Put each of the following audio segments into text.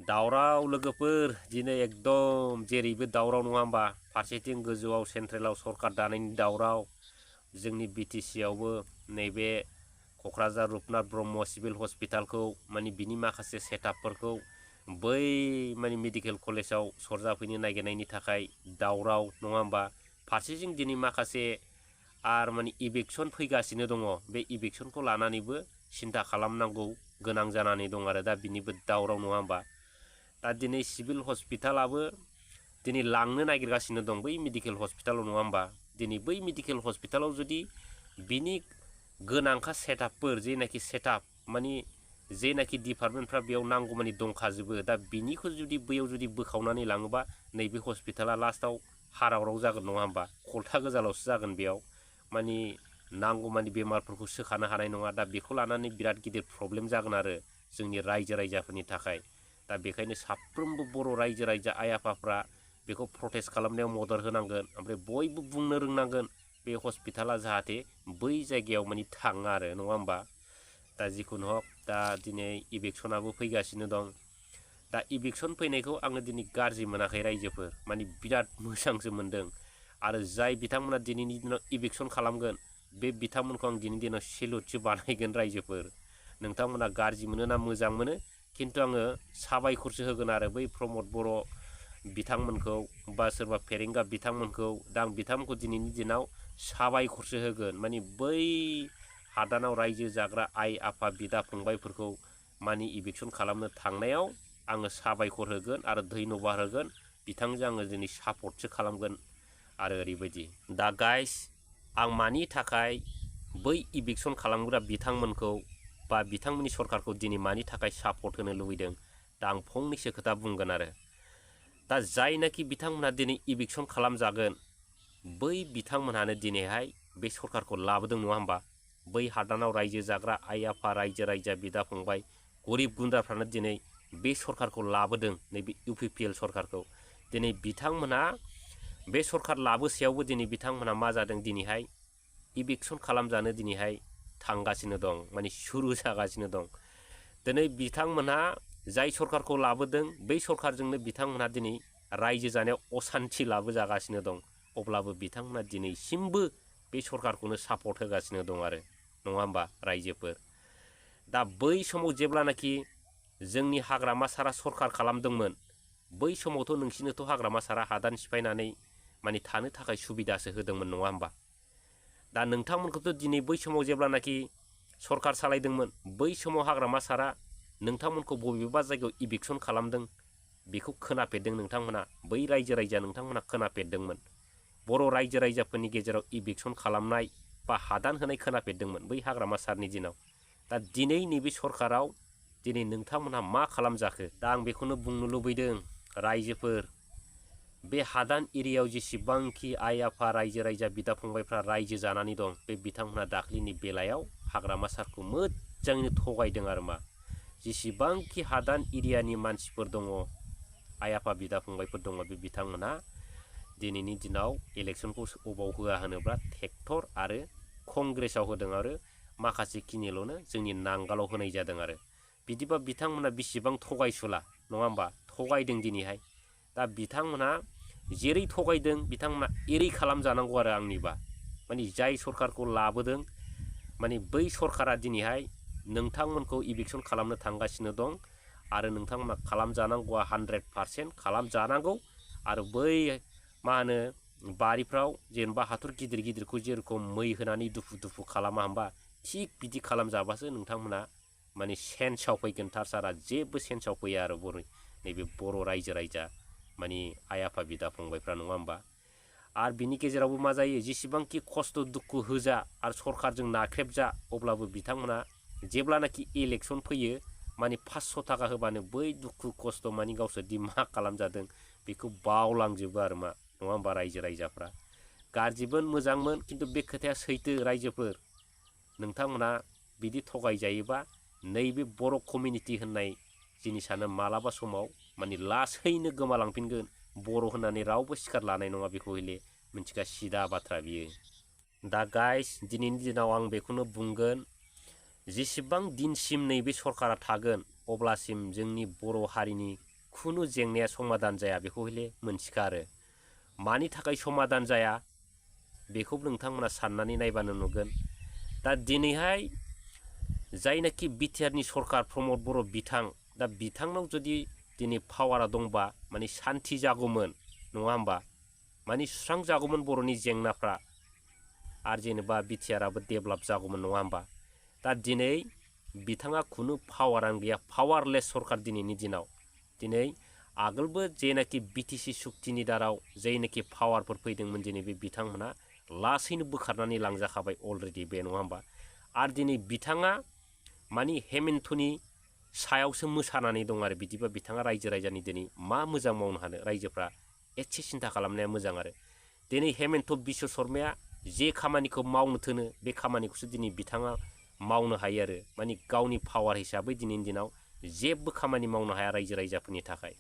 दावराव लोगोफोर दिनै एकदम जेरैबो दावराव नङा होमबा फारसेथिं गोजौआव सेन्ट्रेलाव सरकार दानायनि दावराव जोंनि बिटिसि आवबो नैबे क'क्राझार रुपनाथ ब्रह्म सिभिल हस्पिटालखौ माने बिनि माखासे सेटआपफोरखौ बै माने मेडिकेल कलेजाव सरजाफैनो नागिरनायनि थाखाय दावराव नङा होमबा फारसेथिं दिनै माखासे आर माने इभिक्सन फैगासिनो दङ बे इभिक्सनखौ लानानैबो सिन्था खालामनांगौ गोनां जानानै दं आरो दा बिनिबो दावराव नङा होमबा दा दिनै सिभिल हस्पिटालाबो दिनै लांनो नागिरगासिनो दं बै मेडिकेल हस्पिटालाव नङा होमबा दिनै बै मेडिकेल हस्पिटालाव जुदि बिनि गोनांखा सेटआपफोर जेनाखि सेटआप माने जेनाखि डिपार्टमेन्टफ्रा बेयाव नांगौ मानि दंखाजोबो दा बिनिखौ जुदि बैयाव जुदि बोखावनानै लाङोबा नैबे हस्पिटाला लास्टआव हारावराव जागोन नङा होमबा खलथा गोजाल'सो जागोन बेयाव माने नांगौ मानि बेमारफोरखौ सोखानो हानाय नङा दा बेखौ लानानै बिराद गिदिर प्रब्लेम जागोन आरो जोंनि रायजो राजाफोरनि थाखाय दा बेखायनो साफ्रोमबो बर' रायजो राजा आइ आफाफ्रा बेखौ प्रटेस्ट खालामनायाव मदद होनांगोन ओमफ्राय बयबो बुंनो रोंनांगोन बे हस्पिटाला जाहाथे बै जायगायाव माने थाङा आरो नङा होमबा दा जिखुनु हक दा दिनै इभिक्सनाबो फैगासिनो दं दा इभिक्सन फैनायखौ आङो दिनै गाज्रि मोनाखै रायजोफोर माने बिराद मोजांसो मोनदों आरो जाय बिथांमोना दिनैनि दिनाव इभिक्सन खालामगोन बे बिथांमोनखौ आं दिनैनि दिनाव सेलुटसो बानायगोन रायजोफोर नोंथांमोना गाज्रि मोनो ना मोजां मोनो खिन्थु आङो साबायखरसो होगोन आरो बै प्रमद बर' बिथांमोनखौ बा सोरबा फेरेंगा बिथांमोनखौ दा आं बिथांमोनखौ दिनैनि दिनाव साबायखरसो होगोन माने बै हादानाव रायजो जाग्रा आइ आफा बिदा फंबायफोरखौ माने इभिक्सन खालामनो थांनायाव आङो साबायखर होगोन आरो धन्यबाद होगोन बिथांजों आङो दिनै सापर्टसो खालामगोन आरो ओरैबायदि दा गाइस आं मानि थाखाय बै इभिक्सन खालामग्रा बिथांमोनखौ बा बिथांमोननि सरकारखौ दिनै मानि थाखाय सापर्ट होनो लुबैदों दा आं फंनैसो खोथा बुंगोन आरो दा जायनाखि बिथांमोनहा दिनै इभिक्सन खालामजागोन बै बिथांमोनहानो दिनैहाय बे सरकारखौ लाबोदों नङा होमबा बै हादानाव रायजो जाग्रा आइ आफा रायजो राजा बिदा फंबाय गरिब गुन्द्राफ्रानो दिनै बे सरकारखौ लाबोदों नैबे इउपिपिएल सरकारखौ दिनै बिथांमोनहा बे सरकार लाबोसेयावबो दिनै बिथांमोनहा मा जादों दिनैहाय इभिक्सन खालामजानो दिनैहाय थांगासिनो दं माने सुरु जागासिनो दं दिनै बिथांमोनहा जाय सरकारखौ लाबोदों बै सरकारजोंनो बिथांमोनहा दिनै रायजो जानायाव असान्थि लाबोजागासिनो दं अब्लाबो बिथांमोना दिनैसिमबो बे सरकारखौनो सापर्ट होगासिनो दं आरो नङा होमबा रायजोफोर दा बै समाव जेब्लानाखि जोंनि हाग्रामा सारा सरकार खालामदोंमोन बै समावथ' नोंसिनोथ' हाग्रामा सारा हादान सिफायनानै माने थानो थाखाय सुबिदासो होदोंमोन नङा होमबा दा नोंथांमोनखौथ' दिनै बै समाव जेब्लानाखि सरकार सालायदोंमोन बै समाव हाग्रामा सारा नोंथांमोनखौ बबेबा जायगायाव इभिक्सन खालामदों बेखौ खोनाफेरदों नोंथांमोना बै रायजो राजा नोंथांमोना खोनाफेरदोंमोन बर' रायजो राजाफोरनि गेजेराव इभिक्सन खालामनाय बा हादान होनाय खोनाफेरदोंमोन बै हाग्रामा सारनि दिनाव दा दिनै नैबे सरकाराव दिनै नोंथांमोनहा मा खालामजाखो दा आं बेखौनो बुंनो लुबैदों रायजोफोर बे हादान एरियायाव जेसेबांखि आइ आफा रायजो राजा बिदा फंबायफ्रा रायजो जानानै दं बे बिथांमोनहा दाख्लिनि बेलायाव हाग्रामा सारखौ मोजाङैनो थगायदों आरो मा जेसेबांखि हादान एरियानि मानसिफोर दङ आइ आफा बिदा फंबायफोर दङ बे बिथांमोनहा दिनैनि दिनाव इलेक्सनखौ अबाव होआ होनोब्ला ट्रेक्टर आरो कंग्रेसाव होदों आरो माखासे खिनिल'नो जोंनि नांगालाव होनाय जादों आरो बिदिबा बिथांमोना बेसेबां थगायसुला नङा होमबा थगायदों दिनैहाय दा बिथांमोना जेरै थगायदों बिथांमोना एरै खालामजानांगौ आरो आंनिबा माने जाय सरकारखौ लाबोदों माने बै सरकारा दिनैहाय नोंथांमोनखौ इभिक्सन खालामनो थांगासिनो दं आरो नोंथांमोना खालामजानांगौआ 100% खालामजानांगौ आरो बै मा होनो बारिफ्राव जेनेबा हाथर गिदिर गिदिरखौ जेरखम मै होनानै दुफु दुफु खालामा होमबा थिग बिदि खालामजाबासो नोंथांमोना माने सेन्सआव फैगोन थारसारा जेबो सेन्सआव फैया आरो नैबे बर' रायजो राजा माने आइ आफा बिदा फंबायफ्रा नङा होमबा आरो बिनि गेजेरावबो मा जायो जेसेबांखि खस्थ' दुखु होजा आरो सरकारजों नाख्रेबजा अब्लाबो बिथांमोना जेब्लानाखि इलेक्सन फैयो माने 500 थाखा होबानो बै दुखु खस्थ' माने गावसोरदि मा खालामजादों बेखौ बावलांजोबो आरो मा नङा होमबा रायजो राजाफ्रा गाज्रिमोन मोजांमोन खिन्थु बे खोथाया सैथो रायजोफोर नोंथांमोना बिदि थगायजायोबा नैबे बर' कमिउनिटि होननाय जिनिसानो मालाबा समाव माने लासैनो गोमालांफिनगोन बर' होननानै रावबो सिखार लानाय नङा बेखौ हले मोनथिगा सिदा बाथ्रा बियो दा गाइस दिनैनि दिनाव आं बेखौनो बुंगोन जेसेबां दिनसिम नैबे सरकारा थागोन अब्लासिम जोंनि बर' हारिनि खुनु जेंनाया समाधान जाया बेखौ हले मोनथिखा आरो मानि थाखाय समाधान जाया बेखौ नोंथांमोना साननानै नायबानो नुगोन। दा दिनैहाय जायनाखि बिटिआरनि सरकार प्रमद बर' बिथां दा बिथांनाव जुदि दिनै पावारा दंबा माने सान्थि जागौमोन नङा होमबा माने सुस्रांजागौमोन बर'नि जेंनाफ्रा आरो जेनेबा बिटिआराबो डेभेलप जागौमोन नङा होमबा। दा दिनै बिथाङा खुनु पावारानो गैया पावारलेस सरकार दिनैनि दिनाव। दिनै आगोलबो जेनाखि बिटिसि सुक्तिनि दाराव जायनाखि पावारफोर फैदोंमोन दिनै बे बिथांमोना लासैनो बोखारनानै लांजाखाबाय अलरेडि बे नङा होमबा। आरो दिनै बिथाङा माने हेमेन्टनि सायावसो मोसानानै दं आरो बिदिबा बिथाङा रायजो राजानि दिनै मा मोजां मावनो हानो रायजोफ्रा एसे सिन्था खालामनाया मोजां आरो दिनै हेमेन्ट बिश्व शर्माया जे खामानिखौ मावनो थोनो बे खामानिखौसो दिनै बिथाङा मावनो हायो आरो माने गावनि पावार हिसाबै दिनैनि दिनाव जेबो खामानि मावनो हाया रायजो राजाफोरनि थाखाय।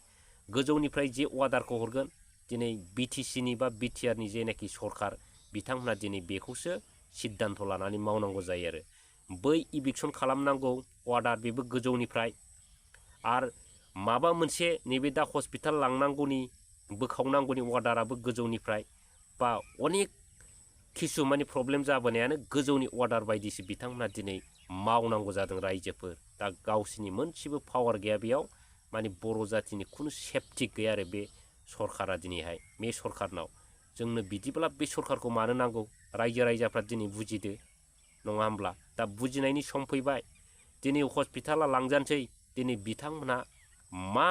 गोजौनिफ्राय जे अर्डारखौ हरगोन दिनै बिटिसिनि बा बिटिआरनि जेनाखि सरकार बिथांमोना दिनै बेखौसो सिद्धान्त लानानै मावनांगौ जायो आरो बै इभिकसन खालामनांगौ अर्डार बेबो गोजौनिफ्राय आरो माबा मोनसे नैबे दा हस्पिटाल लांनांगौनि बोखावनांगौनि अर्डाराबो गोजौनिफ्राय बा अनेक किसु माने प्रब्लेम जाबोनायानो गोजौनि अर्डार बायदिसो बिथांमोना दिनै मावनांगौ जादों रायजोफोर। दा गावसिनि मोनसेबो पावार गैया बेयाव माने बर' जातिनि खुनु सेफटि गैया आरो बे सरकारा दिनैहाय बे सरकारनाव। जोंनो बिदिब्ला बे सरकारखौ मानो नांगौ रायजो राजाफ्रा दिनै बुजिदो नङा होमब्ला। दा बुजिनायनि सम फैबाय दिनै हस्पिटाला लांजानोसै दिनै बिथांमोनहा मा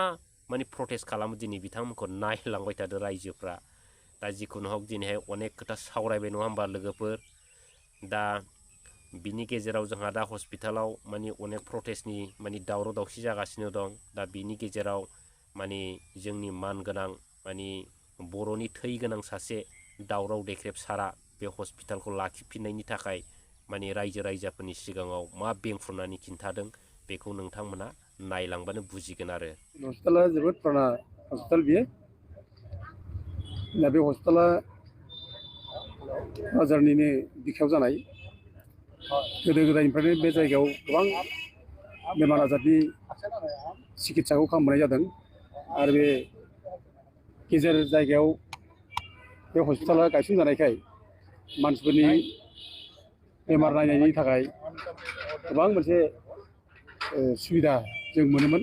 माने प्रटेस्ट खालामो दिनै बिथांमोनखौ नायलांबाय थादों रायजोफ्रा। दा जिखुनु हक दिनैहाय अनेक खोथा सावरायबाय नङा होमबा लोगोफोर। दा बिनि गेजेराव जोंहा दा हस्पिटालाव माने अनेक प्रटेस्टनि माने दावराव दावसि जागासिनो दं। दा बिनि गेजेराव माने जोंनि मानगोनां माने बर'नि थै गोनां सासे दावराव देख्रेब सारा बे हस्पिटालखौ लाखिफिननायनि थाखाय माने रायजो राजाफोरनि सिगाङाव मा बेंफुरनानै खिन्थादों बेखौ नोंथांमोना नायलांबानो बुजिगोन आरो। हस्पिटाला जोबोद पुराना हस्पिटाल बियो। दा बे हस्पिटाला क'क्राझारनिनो बिखायाव जानाय। गोदो गोदायनिफ्रायनो बे जायगायाव गोबां बेमार आजारनि सिकित्साखौ खालामबोनाय जादों आरो बे गेजेर जायगायाव बे हस्पिटाला गायसनजानायखाय मानसिफोरनि बेमार नायनायनि थाखाय गोबां मोनसे सुबिदा जों मोनोमोन।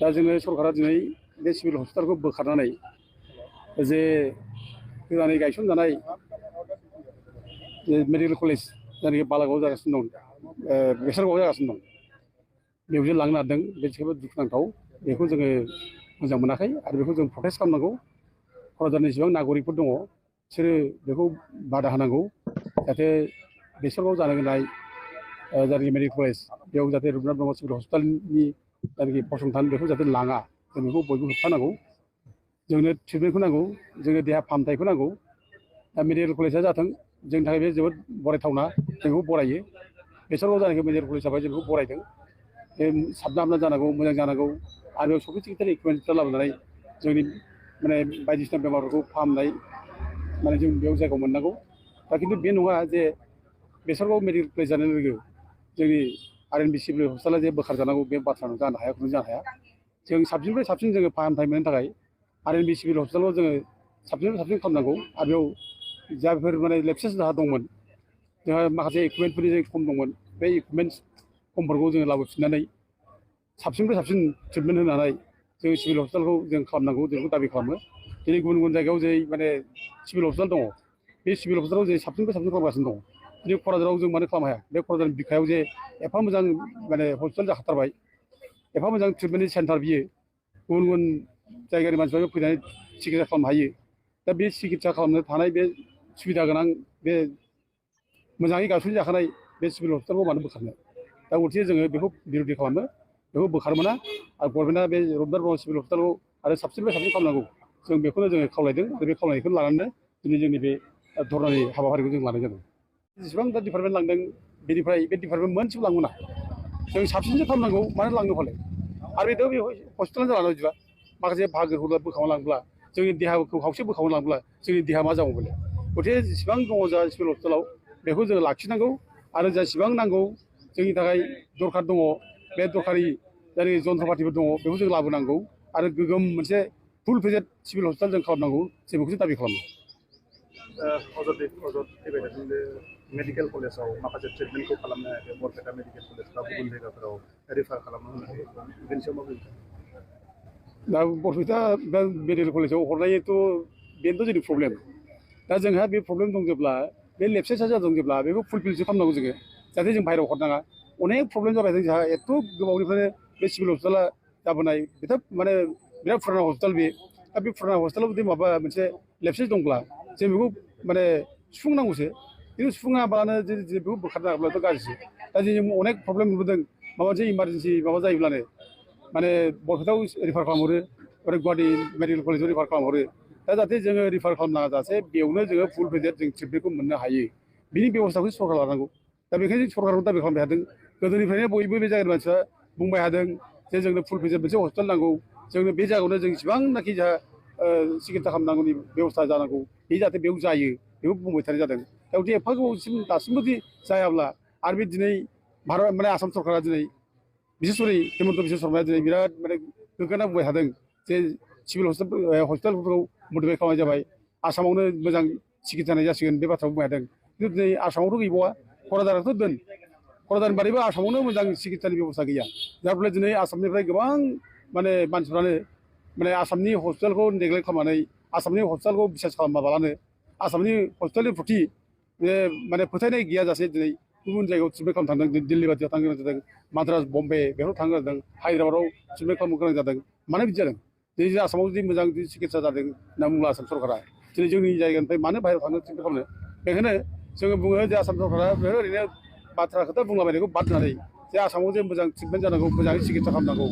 दा जोङो सरकारा दिनै बे सिभिल हस्पिटालखौ बोखारनानै जे गोदानै गायसनजानाय मेडिकेल कलेज जायनाखि बालागाव जागासिनो दं बेसरगाव जागासिनो दं बेयावसो लांनो नागिरदों। बे जोबोद दुखुनांथाव। बेखौ जोङो मोजां मोनाखै आरो बेखौ जों प्रटेस्ट खालामनांगौ। क'क्राझारनि जेसेबां नागरिकफोर दङ बिसोरो बेखौ बादा होनांगौ जाहाथे बेसरगाव जानो गोनां जायनाखि मेडिकेल कलेज बेयाव जाहाथे रुपनाथ ब्रह्म सिभिल हस्पिटालनि जायनाखि फसंथान बेखौ जाहाथे लाङा जों बेखौ बयबो होबथानांगौ। जोंनो ट्रिटमेन्टखौ नांगौ, जोंनो देहा फाहामथायखौ नांगौ। दा मेडिकेल कलेजआ जाथों जोंनि थाखाय बे जोबोद बरायथावना, जों बेखौ बरायो। बेसरगाव जानायखि मेडिकेल कलेज जाबाय जों बेखौ बरायदों। बे साबना हामना जानांगौ, मोजां जानांगौ आरो बेयाव सफिस्टिकेटेड इकुइपमेन्टफोर लाबोनानै जोंनि माने बायदिसिना बेमारफोरखौ फाहामनाय माने जों बेयाव जायगायाव मोननांगौ। दा खिन्थु बे नङा जे बेसरगाव मेडिकेल कलेज जानाय लोगो जोंनि आरएनबि सिभिल हस्पिटाला जे बोखारजानांगौ बे बाथ्रा जानो हाया, खुनु जानो हाया। जों साबसिननिफ्राय साबसिन जोङो फाहामथाय मोननो थाखाय आरएनबि सिभिल हस्पिटालाव जोङो साबसिननिफ्राय साबसिन खालामनांगौ आरो बेयाव जायफोर माने लेप्सेस जाहा दंमोन जोंहा माखासे इकुइपमेन्टफोरनि जों खम दंमोन बे इकुइपमेन्ट खमफोरखौ जोङो लाबोफिननानै साबसिननिफ्राय साबसिन ट्रिटमेन्ट होनानै जों सिभिल हस्पिटालखौ जों खालामनांगौ जों बेखौ दाबि खालामो। दिनै गुबुन गुबुन जायगायाव जेरै माने सिभिल हस्पिटाल दङ बे सिभिल हस्पिटालाव जों साबसिननिफ्राय साबसिन खालामगासिनो दङ। दिनै क'क्राझाराव जों मानो खालामनो हाया? बे क'क्राझार बिखायाव जे एफा मोजां माने हस्पिटाल जाखाथारबाय, एफा मोजां ट्रिटमेन्टनि सेन्टार बियो, गुबुन गुबुन जायगानि मानसिफ्राबो फैनानै सिकित्सा खालामनो हायो। दा बे सिकित्सा खालामनो थानाय बे सुबिदा गोनां बे मोजाङै गायसनजाखानाय बे सिभिल हस्पिटालखौ मानो बोखारनो? दा उलथे जोङो बेखौ बिर'धि खालामो, बेखौ बोखारनो मोना आरो गभर्नमेन्टआ बे रुपनाथ ब्रह्म सिभिल हस्पिटालखौ आरो साबसिननिफ्राय साबसिन खालामनांगौ जों बेखौनो जोङो खावलायदों आरो बे खावलायनायखौ लानानै दिनै जोंनि बे धरनानि हाबाफारिखौ जों लानाय जादों। जेसेबां दा डिपार्टमेन्ट लांदों बेनिफ्राय बे डिपार्टमेन्ट मोनसेबो लांनो मोना। जों साबसिनसो खालामनांगौ, मानो लांनो फालाय? आरो बेथ' बे हस्पिटालानो जालांबाय बिदिबा माखासे बाहागोखौ बोखावना लांब्ला जोंनि देहाखौ खावसे बोखावना लांब्ला जोंनि देहा मा जागौ बेलाय? गथे जेसेबां दङ जोंहा सिभिल हस्पिटालाव बेखौ जोङो लाखिनांगौ आरो जेसेबां नांगौ जोंनि थाखाय दरखार दङ बे दरखारि जायनाखि जन्थ्रपातिफोर दङ बेखौ जों लाबोनांगौ। आरो गोगोम मोनसे फुल फेजेड सिभिल हस्पिटाल जों खालामनांगौ जों बेखौसो दाबि खालामो। अजद फैबाय थादों बे मेडिकेल कलेजाव माखासे ट्रिटमेन्टखौ खालामनो हायाखै बरपेटा मेडिकेल कलेज बा गुबुन जायगाफोराव रेफार खालामनो होनाखै बेनि सायाव मा बुंनो? दा बरपेटा दा मेडिकेल कलेजाव हरनायथ' बेनोथ' जोंनि प्रब्लेम। दा जोंहा बे प्रब्लेम दं जेब्ला बे लेपसाइसा जादों जेब्ला बेखौ फुलफिलसो खालामनांगौ जोङो जाहाथे जों बाहेरायाव हरनाङा। अनेक प्रब्लेम जाबाय जोंहा एथ' गोबावनिफ्रायनो बे सिभिल हस्पिटाला जाबोनाय बिराद माने बिराद फुराना हस्पिटाल बे दा बे फुराना हस्पिटालाव जुदि माबा मोनसे लेपसाइस दंब्ला जों बेखौ माने सुफुंनांगौसो खिन्थु सुफुङाबानो बेखौ बोखारनो हाब्लाथ' गाज्रिसो। दा जों अनेक प्रब्लेम नुबोदों माबा मोनसे इमारजेन्सि माबा जायोब्लानो माने बरपेटायाव रिफार खालामहरो ओरै गुवाहाटि मेडिकेल कलेजाव रिफार खालामहरो। दा जाहाथे जोङो रिफार खालामनाङा जासे बेयावनो जोङो फुल फेजेड जों ट्रिटमेन्टखौ मोननो हायो बिनि बेब'स्थाखौ सरकार लानांगौ। दा बेखायनो जों सरकारखौ दाबि खालामबाय थादों गोदोनिफ्रायनो बयबो बे जायगानि मानसिया बुंबाय थादों जे जोंनो फुल फेजेड मोनसे हस्पिटाल नांगौ जोंनो बे जायगायावनो जों इसिबांनाखि जोंहा सिकित्सा खालामनांगौनि बेब'स्था जानांगौ बे जाहाथे बेयाव जायो बेखौ बुंबाय थानाय जादों। दा जुदि एफा गोबावसिम दासिमबो जुदि जायाब्ला आरो बे दिनै भारत माने आसाम सरकारा दिनै बिसेसरि हिमन्त बिश्व शर्माया दिनै बिराद माने गोग्गाना बुंबाय थादों जे सिभिल हस्पिटालफोरखौ मडिफाइ खालामनाय जाबाय आसामावनो मोजां सिकित्सा होनाय जासिगोन बे बाथ्राखौ बुंबाय थादों। खिन्थु दिनै आसामावथ' गैबावा क'क्राझाराथ' दोन क'क्राझारनि बारैबो आसामावनो मोजां सिकित्सानि बेब'स्था गैया। जाय फलाव दिनै आसामनिफ्राय गोबां माने मानसिफ्रानो माने आसामनि हस्पिटालखौ नेग्लेक्ट खालामनानै आसामनि हस्पिटालखौ बिसास खालामाबालानो आसामनि हस्पिटालनि प्रति बे माने फोथायनाय गैयाजासे दिनै गुबुन जायगायाव ट्रिटमेन्ट खालामनो थांदों दिल्ली बायदियाव थांनो गोनां जादों माद्रास बम्बे बेफोराव थांनो गोनां जादों हायद्राबादाव ट्रिटमेन्ट खालामनो गोनां जादों। मानो बिदि जादों दिनै जों आसामाव जुदि मोजां सिकित्सा जादों होनना बुङो आसाम सरकारा दिनै जोंनि जायगानिफ्राय मानो बाहेरायाव थांनो ट्रिटमेन्ट खालामनो। बेखायनो जोङो बुङो जे आसाम सरकारा ओरैनो बाथ्रा खोथा बुंलाबायनायखौ बाद होनानै जे आसामाव जे मोजां ट्रिटमेन्ट जानांगौ मोजाङै सिकित्सा खालामनांगौ।